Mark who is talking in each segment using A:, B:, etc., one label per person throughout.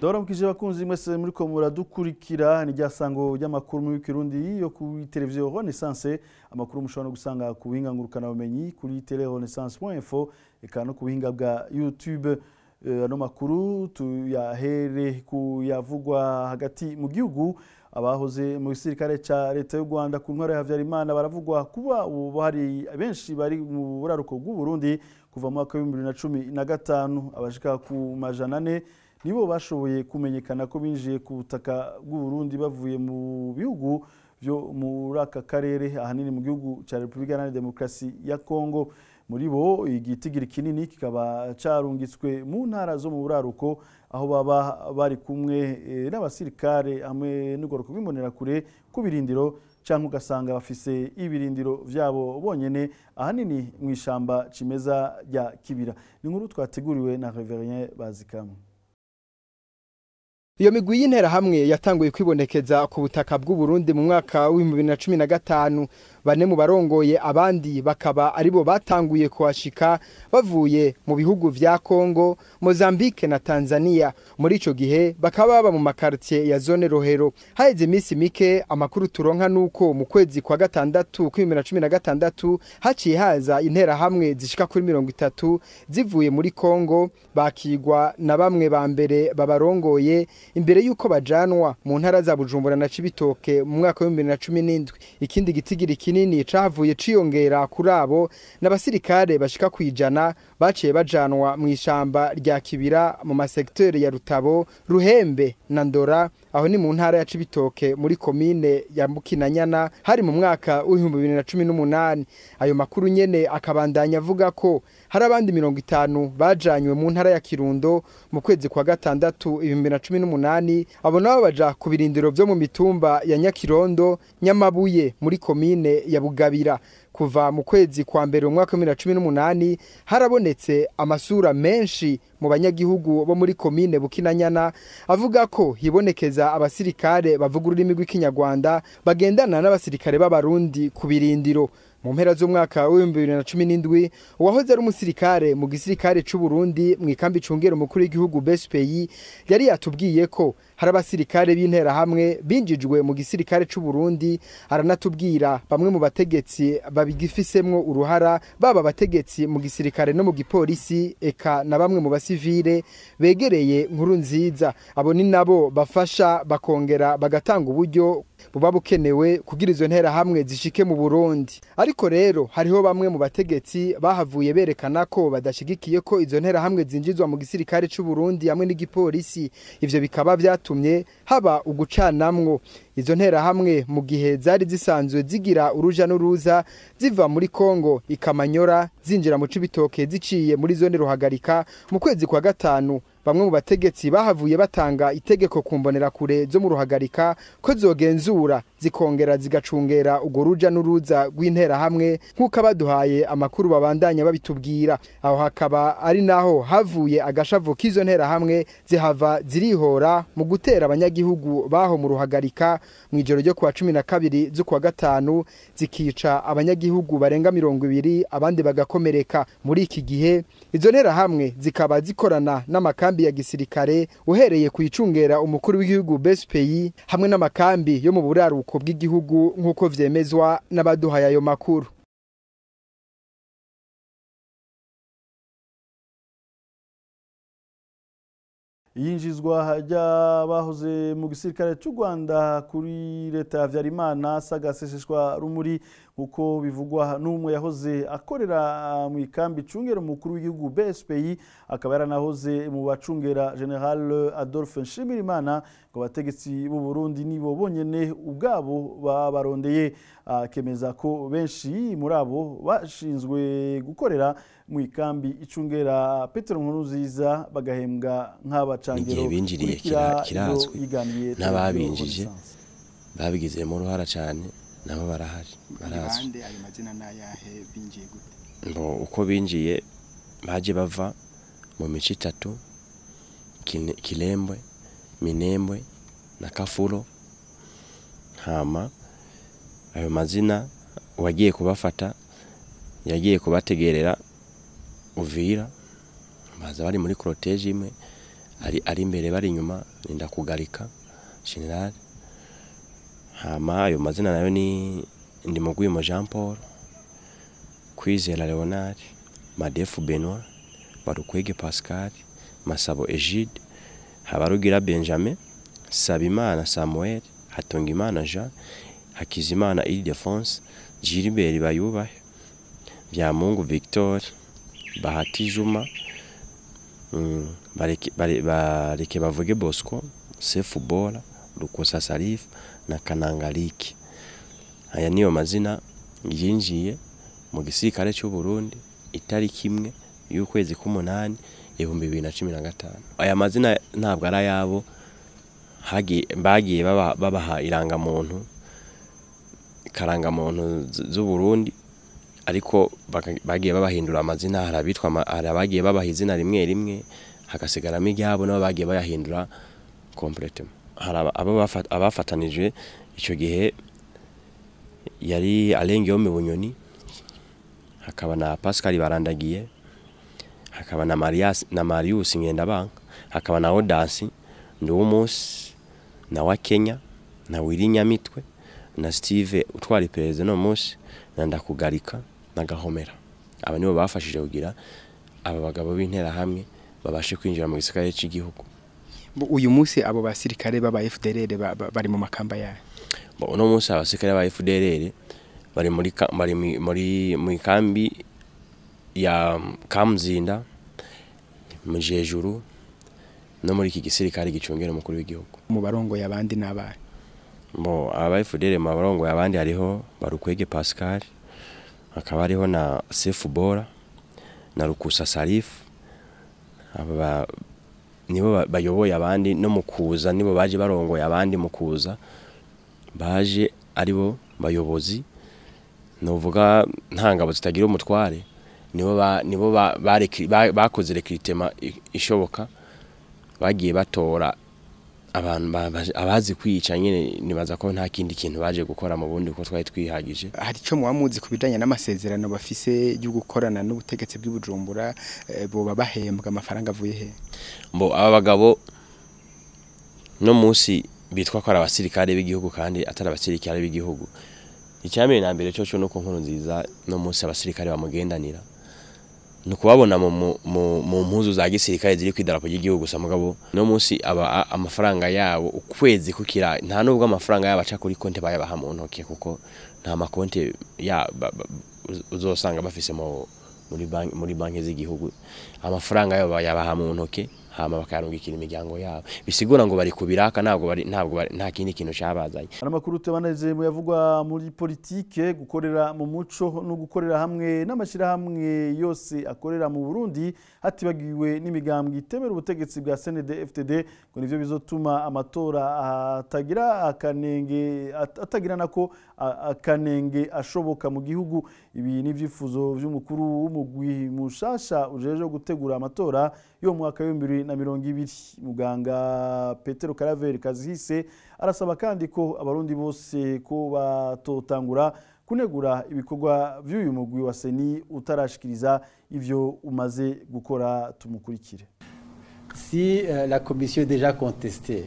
A: Ndabaramukije bakunzi mwese muriko muradukurikira, ni ryasango ry'amakuru mu Kirundi yo ku televiziyo Renaissance. Amakuru mushobora no gusanga ku buhinga ngurukana bumenyi kuri telerenaissance.info eka no ku buhinga bwa YouTube. Ano makuru tuyahere kuyavugwa hagati mu gihugu. Abahoze mu gisirikare ca leta y'u Rwanda ku ntwaro ya Habyarimana baravugwa kuba ubu hari benshi bari mu buraruko bw'u Burundi kuva mu mwaka w'ibihumbi bibiri na cumi na gatanu. Abashika ku 400 nibo bashoboye kumenyekana ko binjiye ku butaka bw'u Burundi bavuye mu bihugu byo muri aka karere, ahanini mu gihugu ca Republika Iharanira Demokarasi ya Kongo. Muri bo igitigiri kinini kikaba carungitswe mu ntara zo mu buraruko, aho baba bari kumwe n'abasirikare hamwe n'ugoroko rw'imbonerakure ku birindiro, canke ugasanga bafise ibirindiro vyabo bonyene, ahanini mu ishamba cimeza rya Kibira. Ni inkuru twateguriwe na Reverien Bazikamu.
B: Iyo migwi y'interahamwe yatanguye kwibonekeza ku butaka bw'u Burundi mu mwaka w'ibihumbi bibiri na cumi na gatanu. Bane mu barongoye abandi bakaba aribo batanguye kuhashika bavuye mu bihugu vya Kongo, Mozambique na Tanzania. Muri ico gihe bakaba baba mu makartier ya zone Rohero. Haheze imisi mike, amakuru turonka nuko mu kwezi kwa gatandatu kw'ibihumbi bibiri na cumi na gatandatu haciye haza interahamwe zishika kuri 30 zivuye muri Kongo, bakigwa na bamwe ba mbere babarongoye imbere yuko bajanwa mu ntara za Bujumbura na Cibitoke mu mwaka wa 2017. Ikindi gitigiri kinini cavuye ciyongera kuri abo n'abasirikare bashika kwijana baciye bajanwa mu ishamba rya Kibira mu masektori ya Rutabo, Ruhembe na Ndora, aho ni mu ntara ya Cibitoke muri komine ya Mukinanyana, hari mu mwaka w'ibihumbi bibiri na cumi n'umunani. Ayo makuru nyene akabandanya avuga ko hari abandi 50 bajanywe mu ntara ya Kirundo mu kwezi kwa gatandatu ibihumbi bibiri na cumi n'umunani. Abo nabo baja ku birindiro vyo mu mitumba ya Nyakirondo, Nyamabuye muri komine ya Bugabira. Kuva mu kwezi kwa mbere mu mwaka wa bibiri na cumi n'umunani harabonetse amasura menshi mu banyagihugu bo muri komine Bukinanyana avuga ko hibonekeza abasirikare bavuga ururimi rw'ikinyarwanda bagendana n'abasirikare b'abarundi ku birindiro. Mu mpera z'umwaka w'ibihumbi bibiri na cumi n'indwi, uwahoze ari umusirikare mu gisirikare c'u Burundi mu ikambi cungera umukuru w'igihugu BSPI yari yatubwiye ko hari abasirikare b'interahamwe binjijwe mu gisirikare c'u Burundi. Aranatubwira bamwe mu bategetsi babigifisemwo uruhara, baba abategetsi mu gisirikare no mu gipolisi, eka na bamwe mu basivile begereye Nkurunziza. Abo ni nabo bafasha bakongera bagatanga uburyo buba bukenewe kugira izo nterahamwe zishike mu Burundi. Ariko rero hariho bamwe mu bategetsi bahavuye berekana ko badashigikiye ko izo nterahamwe zinjizwa mu gisirikare c'u Burundi hamwe n'igipolisi. Ivyo bikaba vyatumye haba ugucanamwo. Izo nterahamwe mu gihe zari zisanzwe zigira uruja n'uruza ziva muri Kongo ikamanyora zinjira mu Cibitoke ziciye muri zone Ruhagarika mu kwezi kwa gatanu, bamwe mu bategetsi bahavuye batanga itegeko kumbonera kure zo mu Ruhagarika ko zogenzura zikongera zigacungera ugo ruja n'uruza rw'interahamwe, nk'uko abaduhaye amakuru babandanya babitubwira. Aho hakaba ari naho havuye agashavu k'izo nterahamwe zihava zirihora mu gutera abanyagihugu baho mu Ruhagarika mu ijoro ryo kuwa 12 z'ukwa gatanu, zikica abanyagihugu barenga 20 abandi bagakomereka. Muri iki gihe izo nterahamwe zikaba zikorana n'amakambi ya gisirikare, uhereye kuyicungera umukuru w'igihugu BSPI hamwe n'amakambi yo mu buraruko bw'igihugu, nk'uko vyemezwa n'abaduhaye ayo makuru.
A: Iyinjizwa ry'abahoze mu gisirikare cy'u Rwanda kuri leta ya Habyarimana sagaseseshwa rumuri, nkuko bivugwa n'umwe yahoze akorera mu ikambi cungera umukuru w'igihugu BSPI, akaba yaranahoze mu bacungera General Adolphe Nshimirimana, ngo abategetsi b'u Burundi nibo bonyene ubwabo babarondeye. Akemeza ko benshi muri abo bashinzwe gukorera mu ikambi icungera Petero Nkurunziza bagahembwa nk'abacangero.
C: Igihe binjiriye kirazwi n'ababinjije babigizemo uruhara cyane, nabo barahari barazwi.
D: Ayo mazina n'ayahe binjiye gute?
C: Uko binjiye baje bava mu mici itatu, Kilembwe, Minembwe na Kafuro. Hama ayo mazina uwagiye kubafata yagiye kubategerera Uvira, baza bari muri cortege imwe, ari imbere bari inyuma ni Ndakugarika General. Hama ayo mazina nayo ni Ndimugwimo Jean Paul, Kwizera Leonard, Madefu Benoit, Barukwege Pascal, Masabo Egide, Habarugira Benjamin, Sabimana Samuel, Hatungimana Jean, Hakizimana Ildefonse, Gilbert Bayubahe, Byamungu Victor, Bahati Juma, Bareke Bavuge Bosco, Sefu Bola, Lukosa Salif na Kanangaliki. Aya niyo mazina yinjiye mu gisirikare cy'u Burundi itariki 1 y'ukwezi k'umunani 2015. Aya mazina ntabwo ari ayabo, bagiye babaha irangamuntu, karangamuntu z'u Burundi, ariko bagiye babahindura amazina. Hari abitwa, hari abagiye babaha izina rimwe rimwe hagasigaramo iryabo, nabo bagiye bayahindura complètement. Hari abafatanije icyo gihe yari Alengiyome Bunyoni, hakaba na Pascal Barandagiye, hakaba na Marias na Marius Ngendabanka, hakaba na Odansi Nduwumunsi, na wa Kenya, na Willy Nyamitwe, na Steve utwara iperereza no munsi, na Ndakugarika na Gahomera. Aba nibo bafashije kugira aba bagabo b'intera hamwe babashe kwinjira mu gisirikare cy'igihugu.
D: Uyu munsi abo basirikare baba FDLR bari mu makamba yayo.
C: Uno munsi abasirikare ba FDLR bari muri kambi ya Kamzinda, mu Jejuru, no muri iki gisirikare gicungera umukuru w'igihugu.
D: Mu barongo y'abandi n'abandi.
C: Bo aba FDLR mu barongo y'abandi hariho Barukwege Pascal, hakaba hariho na Sefu Bora na Rukusa Salif. Aba nibo bayoboye abandi no mukuza, nibo baje barongoye abandi mukuza, baje aribo bayobozi. Novuga nta ngabo zitagira umutware, nibo bakoze recruitment ishoboka, bagiye batora abantu abazi kwica nyine. Nibaza ko nta kindi kintu baje gukora mu bundi kuko twari twihagije.
D: Hari ico muwamuzi kubijanye n'amasezerano bafise yo gukorana n'ubutegetsi bw'Ibujumbura, boba bahembwa amafaranga avuye he?
C: Mbo aba bagabo no munsi bitwa ko ari abasirikare b'igihugu kandi atari abasirikare b'igihugu. Icyambere na mbere cyo nuko nkuru nziza no munsi abasirikare bamugendanira no kubabona mu mpuzu za gisirikare ziri kwidarapo ry'igihugu gusa. Mugabo no munsi aba amafaranga yabo ukwezi kukira, nta nubwo amafaranga yabo aca kuri konti bayabaha mu ntoke, kuko nta makonti ya uzosanga bafise muri banki z'igihugu. Amafaranga yabo bayabaha mu ntoke hama bakayarungikira imiryango yabo, bisigura ngo bari kubiraka, ntabwo nta kindi kintu cyabazanye.
A: Amakuru tubaneze mu yavugwa muri politike, gukorera mu muco no gukorera hamwe n'amashirahamwe yose akorera mu Burundi hatibagiwe n'imigambwe itemera ubutegetsi bwa CNDD-FDD, ngo nivyo bizotuma amatora atagira akanenge, atagira nako akanenge ashoboka mu gihugu. Ibi ni ivyifuzo vy'umukuru w'umugwi mushasha ujeje gutegura amatora yo mu mwaka wa 2020, muganga Petero Karaveri Kazihise. Arasaba kandi ko abarundi bose ko batotangura kunegura ibikorwa vy'uyu mugwi wa Seni utarashikiriza ivyo umaze gukora. Tumukurikire.
E: Si la commission est déjà contestée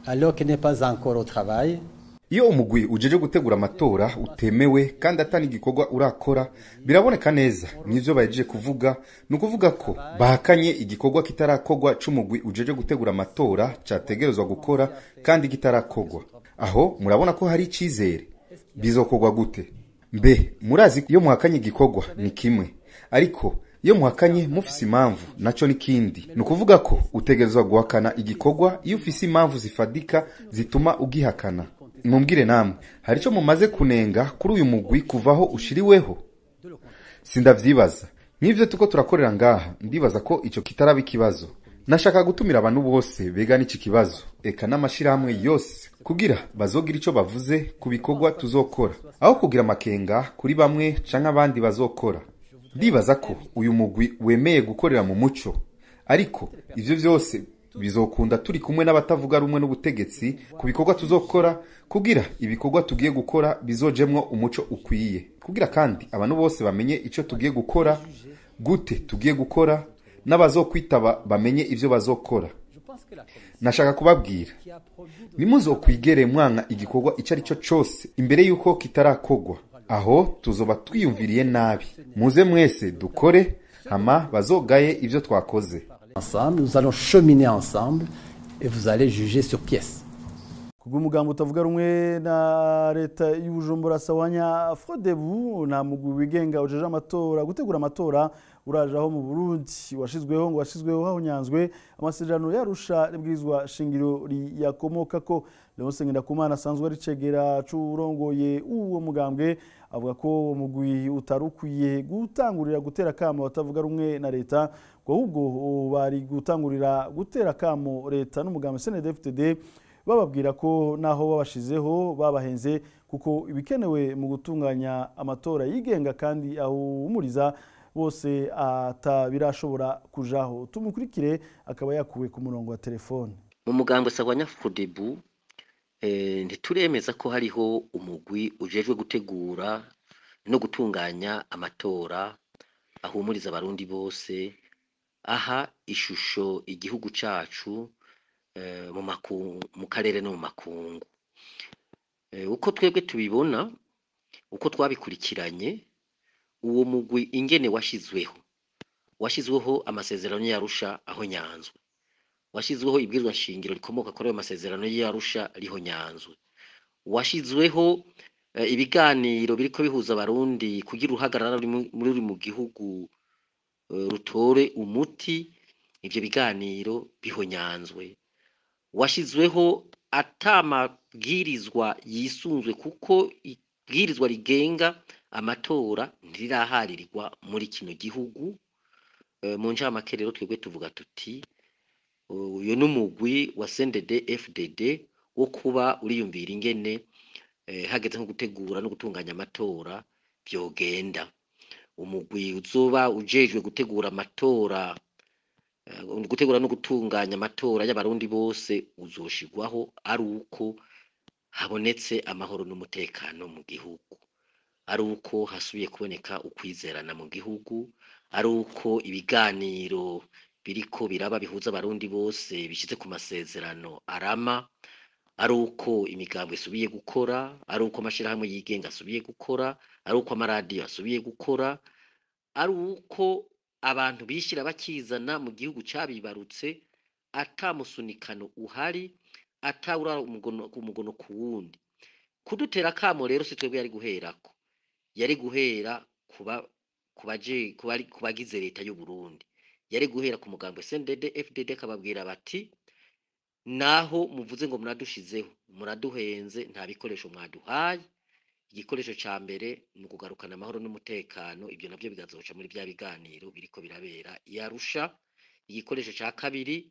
E: alors qu'elle n'est pas encore au travail,
F: iyo umugwi ujeje gutegura amatora utemewe kandi atani igikorwa urakora, biraboneka neza nivyo bahejeje kuvuga. Ni ukuvuga ko bahakanye igikorwa kitarakorwa c'umugwi ujeje gutegura amatora categerezwa gukora kandi kitarakorwa. Aho murabona ko hari icizere. Bizokorwa gute? Mbe murazi iyo muhakanye igikorwa ni kimwe, ariko iyo muhakanye mufise impamvu naco ni kindi. Ni ukuvuga ko utegerezwa guhakana igikorwa iyo ufise impamvu zifadika zituma ugihakana. Mumbwire namwe, hari ico mumaze kunenga kuri uyu mugwi kuvaho ushiriweho? Sindavyibaza. Nivyo tuko turakorera ngaha, ndibaza ko ico kitaraba ikibazo. Nashaka gutumira abantu bose bega n'iki kibazo, eka n'amashirahamwe yose, kugira bazogira ico bavuze ku bikorwa tuzokora, aho kugira amakenga kuri bamwe canke abandi bazokora. Ndibaza ko uyu mugwi wemeye gukorera mu muco, ariko ivyo vyose bizokunda turi kumwe n'abatavuga rumwe n'ubutegetsi ku bikorwa tuzokora, kugira ibikorwa tugiye gukora bizojemwo umuco ukwiye, kugira kandi abantu bose bamenye ico tugiye gukora, gute tugiye gukora, n'abazokwitaba bamenye ivyo bazokora. Nashaka kubabwira, nimuzokwigere mwanka igikorwa icyo ari cyo cyose imbere y'uko kitarakogwa, aho tuzoba twiyumviriye nabi. Muze mwese dukore, hama bazogaye ivyo twakoze.
E: Ensemble, nous allons cheminer ensemble et vous allez juger sur pièce.
A: Kubw'umugambo utavuga rumwe na leta y'Ubujumbura Sawanya Frodebu, nta mugwi wigenga ujeje amatora gutegura amatora uraje aho mu Burundi washizweho ngo washizweho hahonyanzwe amasezerano yarusha ribwirizwa shingiro riyakomoka ko. Leonce Ngendakumana asanzwe ari cegera c'urongoye uwo mugambwe avuga ko uwo mugwi utarukwiye gutangurira gutera kamo batavuga rumwe na leta, ngo ahubwo bari gutangurira gutera kamo leta n'umugambwe CNDD-FDD, bababwira ko naho babashizeho babahenze, kuko ibikenewe mu gutunganya amatora yigenga kandi ahumuriza bose atabirashobora kujaho. Tumukurikire, akaba yakuwe ku murongo wa telefone.
G: Mu mugambwe Sawanya Frodebu ntituremeza ko hariho umugwi ujejwe gutegura no gutunganya amatora ahumuriza abarundi bose, aha ishusho igihugu cacu mu karere no mu makungu. Uko twebwe tubibona, uko twabikurikiranye, uwo mugwi ingene washizweho amasezerano y'Arusha aho nyanzwe, washizweho ibwirizwa nshingiro rikomoka kuri ayo masezerano y'Arusha riho nyanzwe, washizweho ibiganiro biriko bihuza abarundi kugira uruhagarara muri mu gihugu rutore umuti, ivyo biganiro bihonyanzwe, washizweho atamabwirizwa yisunzwe, kuko ibwirizwa rigenga amatora ntiraharirirwa muri kino gihugu. Mu ncamake rero twebwe tuvuga tuti uyu n'umugwi wa CNDD FDD wo kuba uriyumvira ingene hageze nko gutegura no gutunganya amatora vyogenda. Umugwi uzoba ujejwe gutegura amatora, gutegura no gutunganya amatora y'abarundi bose uzoshigwaho ari uko habonetse amahoro n'umutekano mu gihugu, ari uko hasubiye kuboneka ukwizerana mu gihugu, ari uko ibiganiro biriko biraba bihuza abarundi bose bishize ku masezerano arama, ari uko imigambwe isubiye gukora, ari uko amashirahamwe yigenga asubiye gukora, ari uko amaradiyo asubiye gukora, ari uko abantu bishira bakizana mu gihugu cabibarutse atamusunikano uhari, atawurara umugono ku wundi. Kudutera kamo rero si twebwe yari guherako, yari guhera kubagize leta y'u Burundi, yari guhera ku mugambwe CNDD FDD akababwira bati naho muvuze ngo muradushizeho, muraduhenze, nta bikoresho mwaduhaye. Igikoresho ca mbere ni ukugarukana amahoro n'umutekano, ibyo navyo bigazoca muri bya biganiro biriko birabera i Arusha. Igikoresho ca kabiri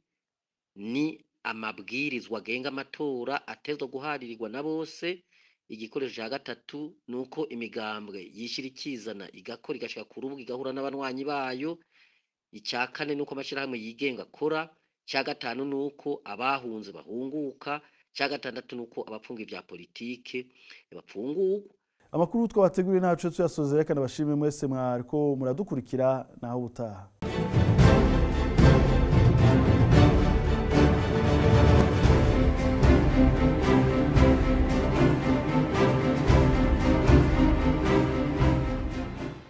G: ni amabwirizwa agenga amatora atezwa guharirirwa na bose. Igikoresho ca gatatu nuko imigambwe yishira ikizana igakora igashika ku rubuga igahura n'abanywanyi bayo. Icya kane nuko amashirahamwe yigenga akora. Icya gatanu nuko abahunze bahunguka. Icya gatandatu nuko abapfunga ibya politike bapfungurwa.
A: Amakuru twabateguriye ntaco tuyasozera, kandi abashimwe mwese mwariko muradukurikira, naho ubutaha.